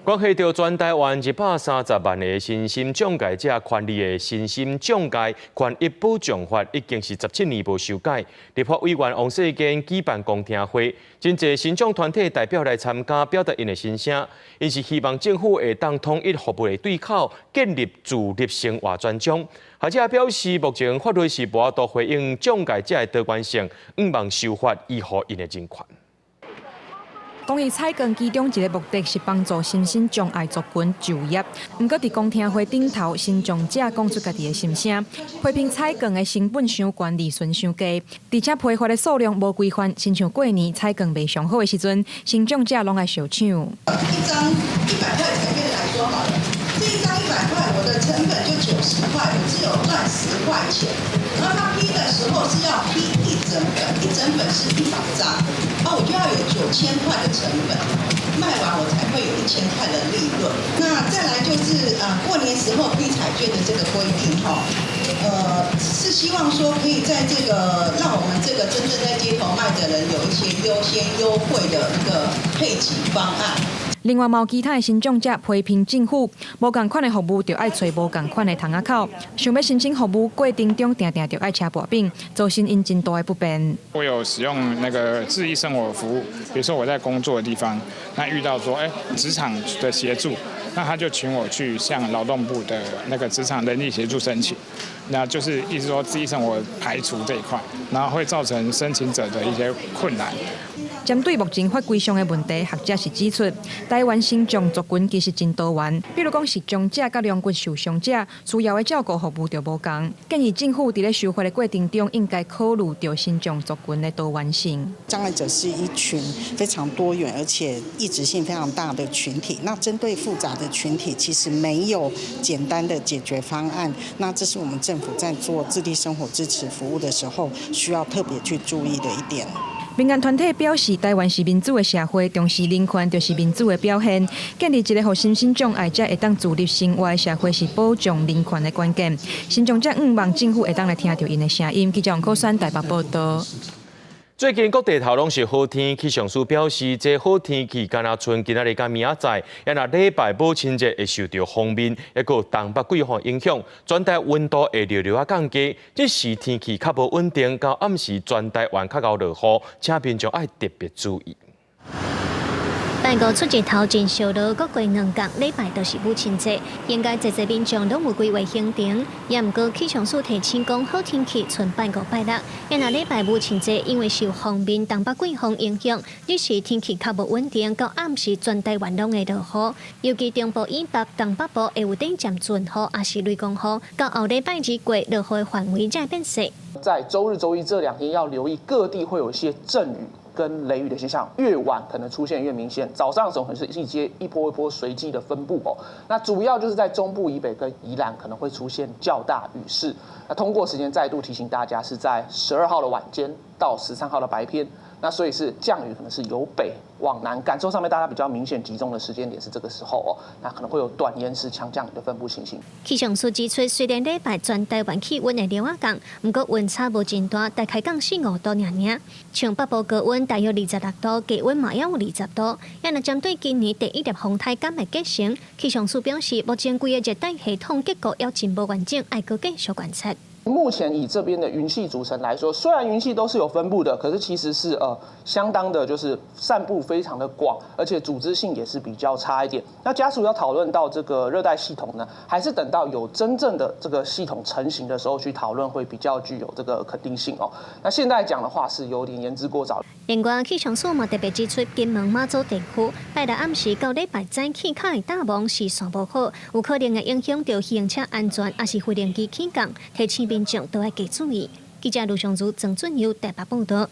關係著全台灣130萬个身心障礙者權利的身心障礙權益保障法已經是17年無修改。立法委員王世堅舉辦公聽會，真濟身障團體代表來參加，表達𪜶的心聲。𪜶是希望政府會當統一服務的對口，建立自立生活專章。學者表示，目前法律是無法度回應障礙者的多元性，向望修法以予𪜶的人權。
公益採購其中一个目的是幫助身心障礙族群就業。毋過佇公聽會頂頭，身障者講出家己的心聲，批評採購的成本傷懸，利潤傷低，而且批發的數量無規範，親像過年採購賣上好的時陣，身障者攏愛相搶。
一張100塊彩券來說好了，這一張100塊，我的成本就90塊，我只有賺10塊錢。然後他批的時候是要批一整本，一整本是100張，啊，我就要有9000塊的成本，賣完我才會有1000塊的利潤。那再來就是過年時候批彩券的這個規定哈，是希望說可以在這個讓我們這個真正在街頭賣的人有一些優先優惠的一個配給方案。
另外，有其他的身障者批評政府無仝款的服務，著愛揣無仝款的窗仔口。想欲申請服務過程中，定定著愛車薄餅，造成𪜶真大的不便。
我有使用那個自立生活服務，比如說我在工作的地方，那遇到說，職場的協助，那他就請我去向勞動部的那個職場人力協助申請，那就是意思說自立生活排除這一塊，然後會造成申請者的一些困難。
針對目前法規上的問題，學者是指出，台灣身障族群其實真多元，比如講視障者佮龍骨受傷者需要的照顧服務就無仝。建議政府佇咧修法的過程中，應該考慮著身障族群的多元性。
障礙者是一群非常多元而且異質性非常大的群體。那針對複雜的群體，其實沒有簡單的解決方案。那這是我們政府在做自立生活支持服務的時候，需要特別去注意的一點。
民間團體表示，台灣是民主的社會，重視人權就是民主的表現。建立一個予身心障礙者會當自立生活的社會，是保障人權的關鍵。身障者向望政府會當來聽著𪜶的聲音。記者王可山台北報導。
最近各地頭攏是好天，氣象署表示，這好天氣敢若賰今仔日佮明仔載，抑若禮拜母親節會受著鋒面，抑閣有東北季風影響，全台溫度會略略仔降低。這時天氣較無穩定，到暗時全台灣較𠢕落雨，請民眾愛特別注意。
拜五出日頭真燒熱，閣過兩工禮拜就是母親節，應該濟濟民眾攏有規劃行程。也毋過氣象署提醒講，好天氣賰拜五拜六，抑若禮拜母親節，因為受鋒面東北季風影響，日時天氣較無穩定，到暗時全台灣攏會落雨，尤其中部以北、東北部會有短暫陣雨，抑是雷公雨。到後禮拜二過，落雨的範圍才會變細。
在週日、週一這兩天要留意各地會有一些陣雨跟雷雨的現象，越晚可能出現越明顯。早上的時候可能是一些一波一波隨機的分布哦。那主要就是在中部以北跟宜蘭可能會出現較大雨勢。那通過時間再度提醒大家，是在12號的晚間到13號的白天。那所以是降雨可能是由北往南，感受上面大家比較明顯集中的時間點是這個時候哦。那可能會有短延時強降雨的分布情形。
氣象署指出，雖然禮拜全台灣氣溫會略仔降，毋過溫差無真大，大概降四五度爾爾。像北部高溫大約26度，低溫嘛也有20度。抑若針對今年第一粒風颱敢會結成，氣象署表示，目前規个熱帶系統結構猶真無完整，愛閣繼續觀察。
目前以這邊的雲系組成來說，雖然雲系都是有分布的，可是其實是相當的，就是散布非常的廣，而且組織性也是比較差一點。那加速要討論到這個熱帶系統呢，還是等到有真正的這個系統成型的時候去討論，會比較具有這個肯定性哦。那現在講的話是有點言之過早。
另外，氣象署嘛特別指出，金門馬祖地區拜六暗時到禮拜早起較會大霧視線無好，有可能會影響著行車安全，抑是飛行機起降，提醒民眾都愛加注意。記者盧尚如、曾俊佑台北報道。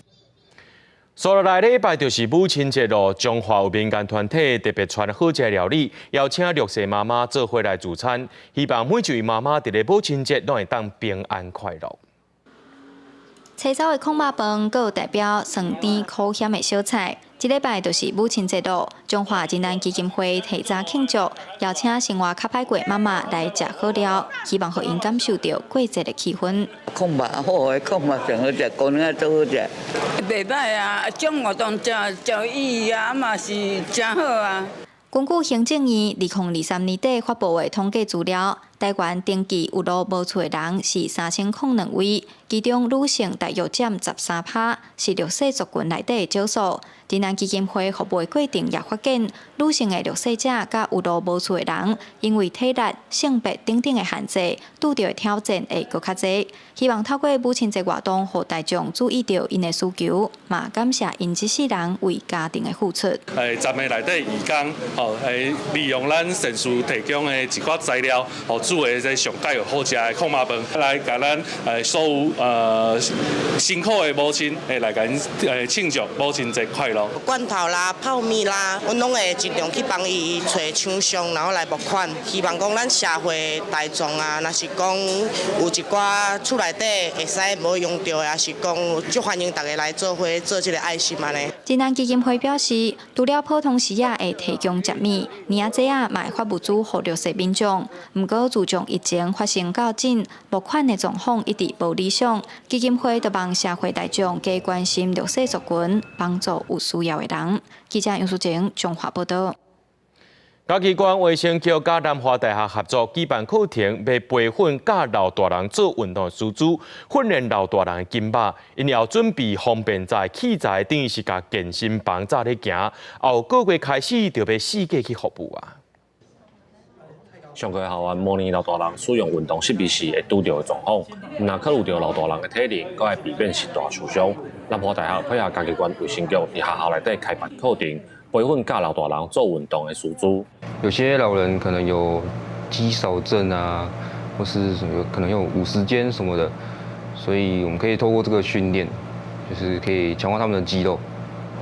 紲落來禮拜就是母親節囉，彰化有民間團體特別傳好食料理，邀請弱勢媽媽做伙來聚餐，希望每一位媽媽佇咧母親節攏會當平安快樂。
青草的炕肉飯，閣有代表酸甜苦鹹的小菜。這禮拜就是母親節囉，彰化仁安基金會提早慶祝，邀請生活較歹過媽媽來食好料，希望予𪜶感受著過節的氣氛。
炕肉好的炕肉上好食，高粱仔做好食。
袂䆀啊，種活動誠誠有意義啊，嘛是誠好啊。
根據行政院2023年底發布的統計資料，台灣登記有路無厝的人是3002位，其中女性大約佔13%，是弱勢族群內底的少數。仁安基金會服務的過程也發現，女性的弱勢者佮有路無厝的人，因為體力、性別等等的限制，拄著的挑戰會閣較濟。希望透過母親節活動，予大眾注意著𪜶的需求，嘛感謝𪜶這世人為家庭的付出。
10个內底義工，吼，利用咱善事提供的一寡材料，吼，煮的這上蓋有好食的炕肉飯，來共咱所有辛苦的母親，來共𪜶慶祝母親節快樂。
罐頭啦、泡麵啦，阮攏會盡量去幫伊揣廠商，然後來募款。希望講咱社會大眾啊，若是講有一寡厝內底會使無用著的，抑是講足歡迎大家來做伙做這个愛心按呢。
仁安基金會表示，除了普通時仔會提供食物，年仔節仔嘛會發物資予弱勢民眾。毋過自從疫情發生到今，募款的狀況一直無理想。基金會就望社會大眾加關心弱勢族群，幫助有需要的人。記者楊淑靜彰化報道。
嘉義縣衛生局佮南華大學合作舉辦課程，欲培訓教老大人做運動師資，訓練老大人的筋肉，𪜶後準備方便在器材，等於是共健身房紮咧行。後個月開始就欲四界去服務啊。
上課校園模擬老大人使用運動設備時會拄著的狀況，毋但考慮著老大人的體能，閣會避免是大受傷。南華大學配合嘉義縣衛生局，佇學校內底開辦課程，培訓教老大人做運動的師資。
有些老人可能有肌少症啊，或是什麼可能有五十肩什麼的，所以我們可以透過這個訓練，就是可以強化他們的肌肉，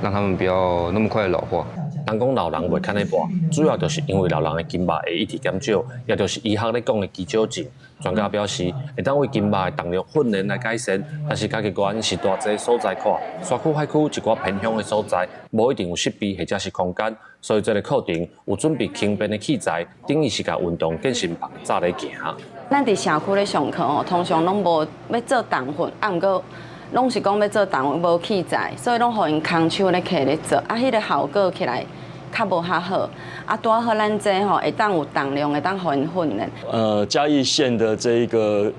讓他們不要那麼快老化。
人講老人袂堪咧跋，主要就是因為老人的筋肉會一直減少，也就是醫學咧講的肌少症。專家表示，會當為筋肉的動力訓練來改善，但是嘉義縣是大濟所在看，山區海區一寡偏鄉的所在，無一定有設備或者是空間，所以這个課程有準備輕便的器材，等於是共運動健身房紮咧行。
咱佇社區咧上課吼，通常攏無欲做重訓，啊，毋過攏是講欲做重訓無器材，所以攏予𪜶空手咧揢咧做，啊，彼个效果起來較無較好。啊，拄好咱這吼會當有重量，會當予𪜶訓練。
嘉義縣的這一個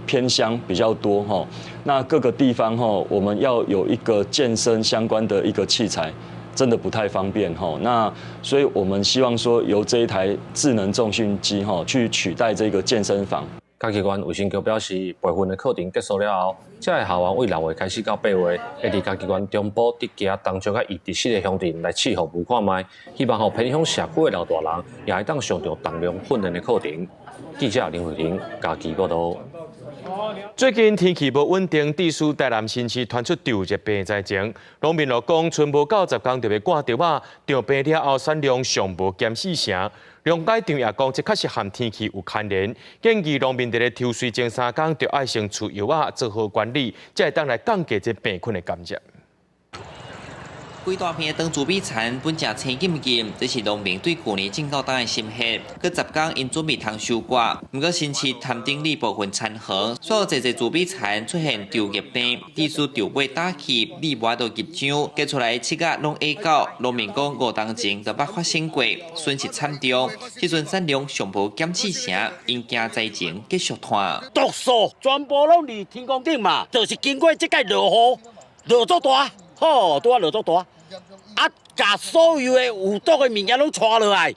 偏鄉比較多哈，那各個地方哈，我們要有一個健身相關的一個器材，真的不太方便哈。那所以我們希望說由這一台智能重訓機哈，去取代這個健身房。
嘉義縣衛生局表示，培訓的課程結束了後，這个校園對6月開始到8月，會佇嘉義縣中部竹崎、東石佮伊直四个鄉鎮來試服務看覓，希望予偏鄉社區的老大人也會當上著重量訓練的課程。記者林慧玲嘉義報道。
最近天氣無穩定，致使台南新市傳出著熱病災情。農民就講，春無夠10工就欲割稻仔，著病了後產量上無減四成。農改場也講，這確實和天氣有牽連，建議農民佇咧抽穗前3工就愛先除藥仔做好管理，才會當來降低這病菌的感染。
規大片的長茱萸田本正青金金，這是農民對舊年種到冬的心血。閣十工𪜶準備通收割，毋過新市潭頂里部分田園，煞有濟濟茱萸田出現稻葉病，致使稻尾打去，米無法度入箱，結出來的粟仔攏矮到，農民講五冬前就捌發生過，損失慘重。這陣產量上無減四成，𪜶驚災情繼續拖。
毒素全部攏佇天空頂嘛，就是經過這擺落雨，落足大，吼，拄仔落足大，啊，共所有的有毒的物件攏帶落來，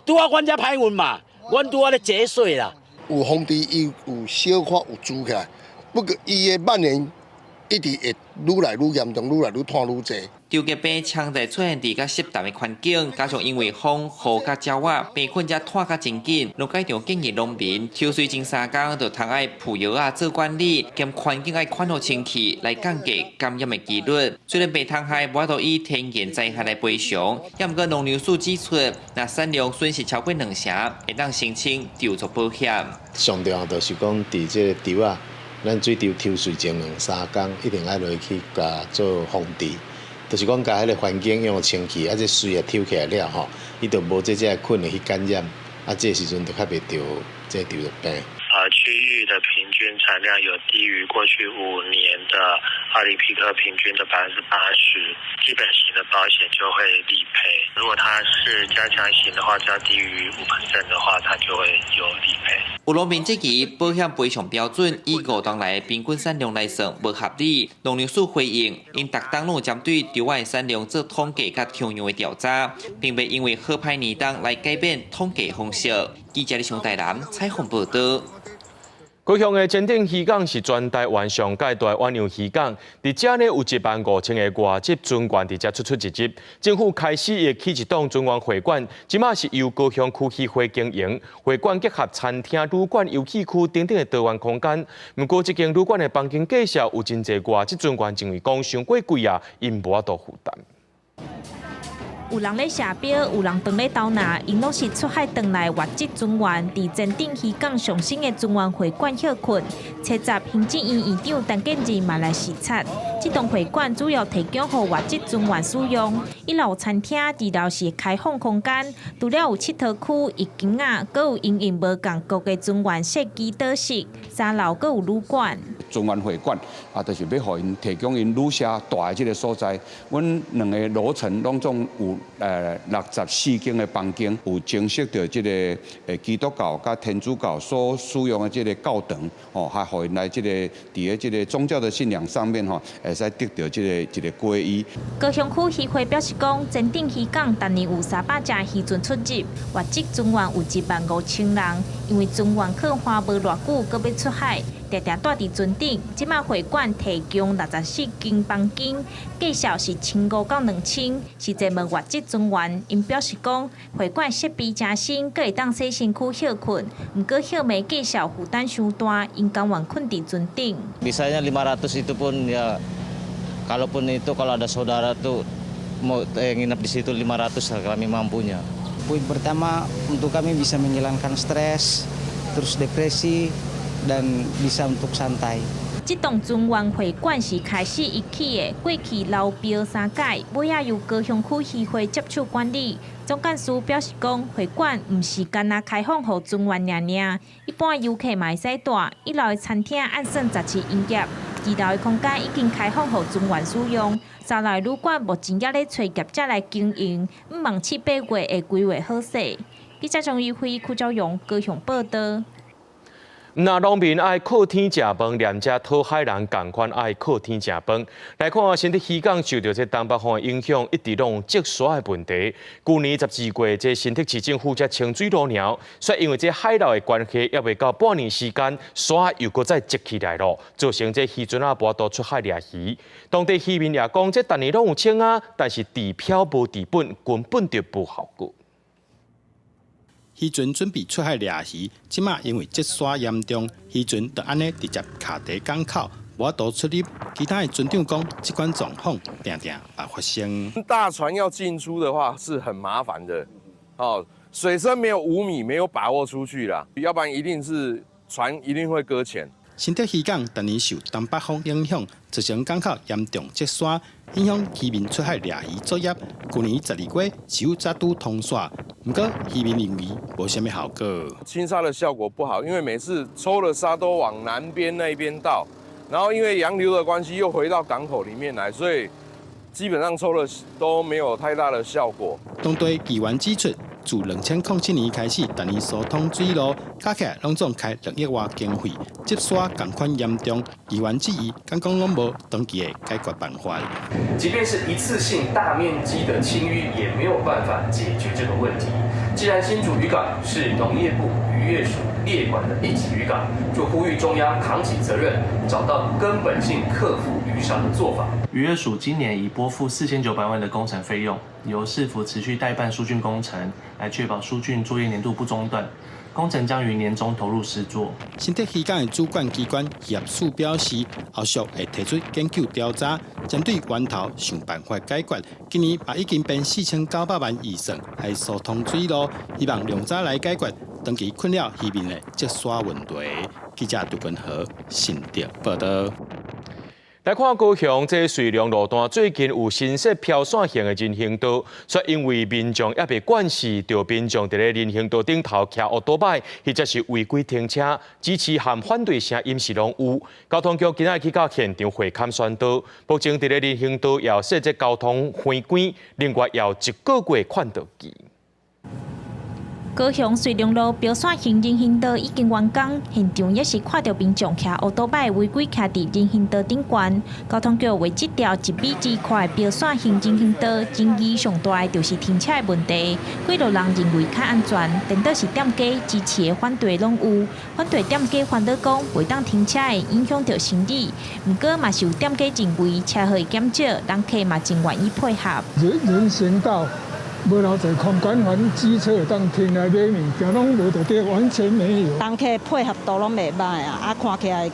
拄仔阮遮歹運嘛，阮拄仔咧節水啦。
有防治伊有小可有蛀起來，不過伊的蔓延一直會愈來愈嚴重，愈來愈湠愈濟。
稻葉病常在出現佇較濕淡的環境，加上因為風雨佮鳥仔病菌才湠較真緊，農改場建議農民抽穗前三工就通愛噴藥仔做管理，兼環境愛看予清氣，來降低感染的幾率。雖然病蟲害無法度以天然災害來賠償，也毋過農糧署指出，若產量損失超過兩成，會當申請稻作保險。
上重要就是講，佇這個稻仔，咱水稻抽穗前兩三工，一定愛落去共做防治。就是講，共彼个環境用清氣，啊，這穗仔抽起來了吼，伊就無這這菌會去感染，啊，這時陣就較袂著這稻葉病。
區域的平均產量有低於過去5年的奧林匹克平均的80%，基本型的保險就會理賠。如果它是加強型的話，只要低於5% 的話，它就會有理賠。
有農民質疑保險賠償標準以五冬來平均產量來算無合理，農糧署回應，𪜶逐冬攏有針對稻仔的產量做統計佮抽樣的調查，並袂因為好歹年冬來改變統計方式。記者李雄台南採訪報導。
高雄的前鎮漁港是全台灣上蓋大遠洋漁港，佇遮呢有1萬5千個外籍船員佇遮出出入入。政府開始會起一棟船員會館，這馬是由高雄區漁會經營。會館結合餐廳、旅館、遊戲區等等的多元空間。毋過，這間旅館的房間價數有真濟外籍船員認為講傷過貴啊，𪜶無法度負擔。
有人咧寫表，有人當咧偷拿，𪜶攏是出海轉來外籍船員，佇前鎮漁港上新的船員會館歇睏。車站行政院院長陳建仁嘛來視察。這棟會館主要提供予外籍船員使用。一樓餐廳，二樓是開放空間，除了有𨑨迌區、浴間仔，閣有因應無仝國的船員設計桌席。三樓閣有旅館。
船員會館啊，就是欲予𪜶提供𪜶旅社蹛的這个所在。阮兩个樓層攏總有64間的房間，有增設著這个基督教佮天主教所使用的這个教堂，吼，還予𪜶來這个佇咧這个宗教的信仰上面吼，會使得著這个一个皈依。
高雄區漁會表示講，前鎮漁港逐年有300隻漁船出入，外籍船員有1萬5千人，因為船員放寒無偌久，閣欲出海。定定蹛佇船頂，這馬會館提供64間房間，價數是1500到2000，是專門外籍船員。𪜶表示講，會館設備誠新，閣會當洗身軀歇睏，毋過歇暝價數負擔傷大，𪜶甘願睏佇船頂。
Misalnya 500 itu pun ya, kalaupun itu kalau ada saudara tuh mau nginap di situ 500 kami mampunya.
Poin pertama untuk kami bisa menghilangkan stres, terus depresi dan bisa untuk santai.
這棟船員會館是開始一起的，過去流標三擺，尾仔由高雄區漁會接手管理。總幹事表示講，會館毋是干焦開放予船員爾爾，一般遊客嘛會使蹛。一樓的餐廳按算十時營業，二樓的空間已經開放予船員使用，三樓的旅館目前猶咧揣業者來經營，向望七八月會規劃好勢。記者張玉輝、柯昭勇高雄報導。
若農民愛靠天食飯，連這討海人仝款愛靠天食飯。來看新竹漁港受著這東北風的影響，一直攏有積沙的問題。舊年12月，這新竹市政府才清水路爾，卻因為這海流的關係，猶未到半年時間，沙又閣再積起來囉，造成這漁船仔無法度出海掠魚。當地漁民也講，這逐年攏有清啊，但是治標無治本，根本就無效果。
漁船準備出海掠魚，這馬因為積沙嚴重，漁船就按呢直接卡佇港口，無法度出入。其他的船長講，這款狀況定定會發生。
大船要進出的話是很麻煩的，哦，水深沒有5米，沒有把握出去啦，要不然一定是船一定會擱淺。
新竹漁港逐年受東北風影響，造成港口嚴重積沙，影響漁民出海掠魚作業。舊年12月只有早拄通沙，毋過漁民認為無啥物效果。
清沙的效果不好，因為每次抽的沙都往南邊那邊倒，然後因為洋流的關係又回到港口裡面來，所以基本上抽的都沒有太大的效果。
當地議員指出，自2007年開始，逐年疏通水路，加起來攏總開2億外經費，積沙仝款嚴重。議員質疑，敢講攏無長期的解決辦法。
即便是一次性大面積的清淤，也沒有辦法解決這個問題。既然新竹漁港是農業部漁業署列管的一級漁港，就呼籲中央扛起責任，找到根本性克服漁傷的做法。
漁業署今年已撥付4900萬的工程費用，由市府持續代辦疏浚工程，來確保疏浚作業年度不中斷。工程將於年中投入施作。
新竹漁港的主管機關漁業署表示，後續會提出研究調查，針對源頭想辦法解決。今年嘛已經編4900萬預算來疏通水路，希望量早來解決長期困擾漁民的積沙問題。記者杜根和新竹報導。
來看高雄這瑞隆路段最近有新設飄線型的人行道，卻因為民眾猶未慣勢，著民眾佇咧人行道頂頭騎烏多擺，或者是違規停車，支持和反對聲音是攏有。交通局今仔日去到現場會勘宣導，目前佇咧人行道要設置交通違規，另外要一個月勸導期。
高雄瑞隆路標線型人行道已經完工，現場也是看著民眾騎烏多擺違規徛佇人行道頂懸。交通局為這條1米2寬的標線型人行道，爭議上大的就是停車的問題。幾落人認為較安全，顛倒是店家支持的反對攏有。反對店家煩惱講，袂當停車會影響著生意。毋過嘛是有店家認為車禍會減少，人客嘛真願意配合。
人行道無偌濟空間，反正機車會當停來買物件，攏無著對，完全沒有。
人客配合度攏袂䆀啊，啊看起來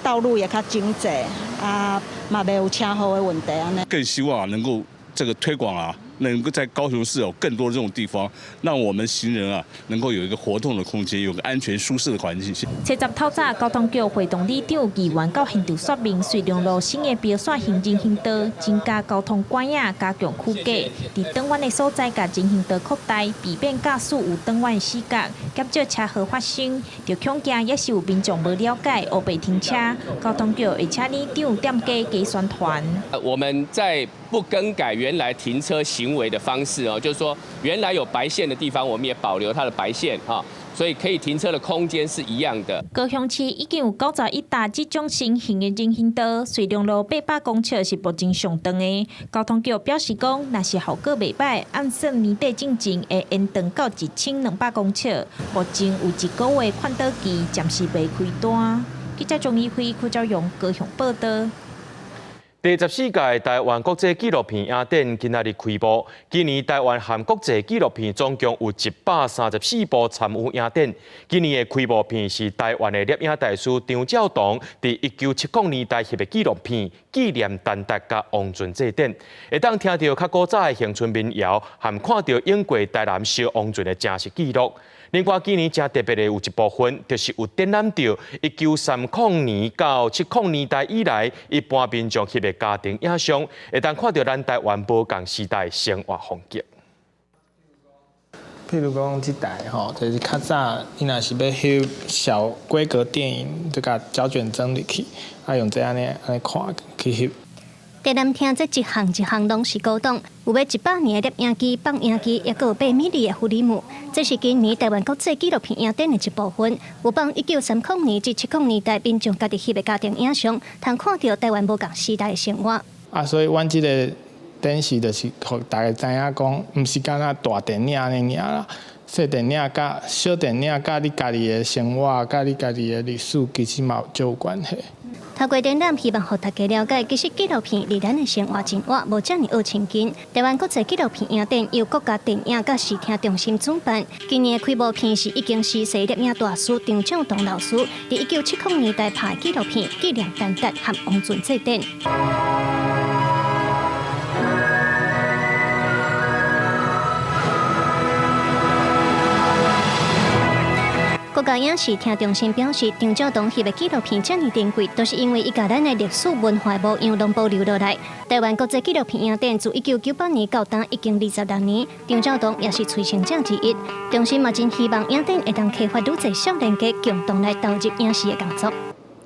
道路也較整齊，啊嘛袂有車禍的問題按呢。
更希望能夠這個推廣啊，能夠在高雄市有更多這種地方，讓我們行人啊能夠有一個活動的空間，有個安全舒適的環境。
初十透早，交通局會同里長議員到現場說明，瑞隆路新的標線型人行道，增加交通管影，加強區隔。佇轉彎的所在，共人行道擴大，避免駕駛有轉彎死角，減少車禍發生。著恐驚也是有民眾無了解，烏白停車。交通局會請里長店家加宣傳。
我們在不更改原來停車行為的方式哦，就是說原來有白線的地方，我們也保留它的白線哈，所以可以停車的空間是一樣的。
高雄市已經有91搭這種新型的人行道，瑞隆路800公尺是目前上長的。交通局表示講，若是效果袂䆀，按算年底進前會延長到1200公尺。目前有一個月勸導期，暫時未開單。記者鍾怡輝、柯昭勇高雄報導。
第14屆台灣國際紀錄片影展今仔日開幕。今年台灣和國際紀錄片總共有134部參與影展。今年的開幕片是台灣的攝影大師張照堂佇1970年代翕的紀錄片《紀念陳達佮王船祭典》，會當聽著較古早的鄉村民謠，和看著湧過台南燒王船的真實記錄。另外，今年誠特別的有一部分，就是有展覽著1930年到70年代以來，一般民眾翕的家庭影像，會當看著咱台灣無仝時代生活風景。
譬如講，這台吼，就是較早，你若是欲翕小規格電影，就共膠卷裝入去，啊用這按呢按呢看去翕。
台南廳這一項一項攏是古董，有欲100年的攝影機、放映機，抑閣有8米的菲林。這是今年台灣國際紀錄片影展的一部分。有放1930年至70年代民眾家己翕的家庭影像，通看著台灣無仝時代的生活。
啊，所以阮這個展示就是予大家知影講，毋是干焦大電影按呢爾啦，細電影佮小電影佮你家己的生活、佮你家己的歷史，其實嘛有足有關係。
透過展覽，希望予大家了解，其實紀錄片離咱的生活真倚，無遮爾學親近。台灣國際紀錄片影展由國家電影佮視聽中心主辦。今年的開幕片是已經逝世攝影大師張照堂老師，佇1970年代拍的紀錄片《紀念陳達和王船祭典》。國家影視聽中心表示，張照堂翕的紀錄片遮爾珍貴，都是因為伊共咱的歷史文化模樣攏保留落來。台灣國際紀錄片影展自1998年到今已經26年，張照堂也是催生者之一。中心嘛真希望影展會當啟發愈濟少年家共同來投入影視的工作。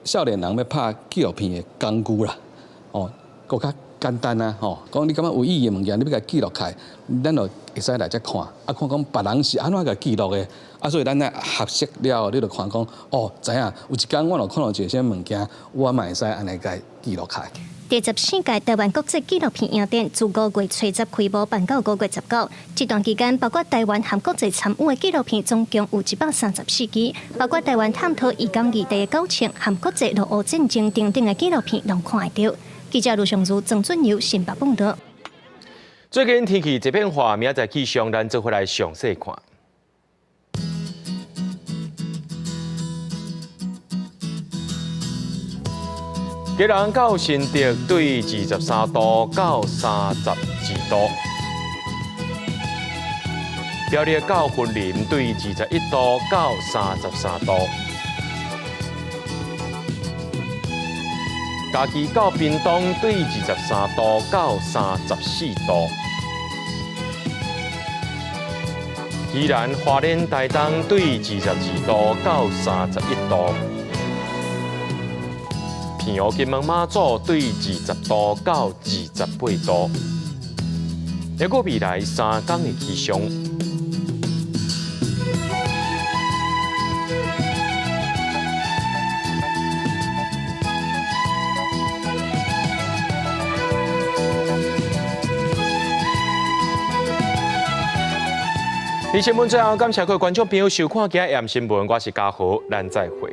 少年人欲拍紀錄片的工具啦，哦，閣較簡單啊，吼，講你感覺有意義的物件，你欲共記錄起來，咱就會使來遮看，啊，看講別人是按怎共記錄的，啊，所以咱來學習了後，你就看講，哦，知影有一工我若看到一個啥物件，我嘛會使按呢共記錄起來。
第14屆台灣國際紀錄片影展自5月初10開幕，辦到5月19。這段期間，包括台灣和國際參與的紀錄片總共有134支，包括台灣探討移工議題的九槍和國際俄烏戰爭等等的紀錄片，攏看會著。記者盧尚如、曾俊友新北報導。
最近天氣這變化，明仔載氣象，咱做伙來詳細看。基隆到新竹對23度到32度，苗栗到雲林對21度到33度，嘉義到屏東對23度到34度，宜蘭花蓮台東對22度到31度。澎湖金門馬祖對20度到28度，抑閣未來3天的氣象。佇新聞最後，感謝各位觀眾朋友收看今日的新聞，我是嘉豪，咱再會。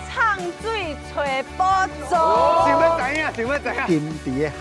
藏水揣寶藏，
想欲知影，想欲知影。金佇个海。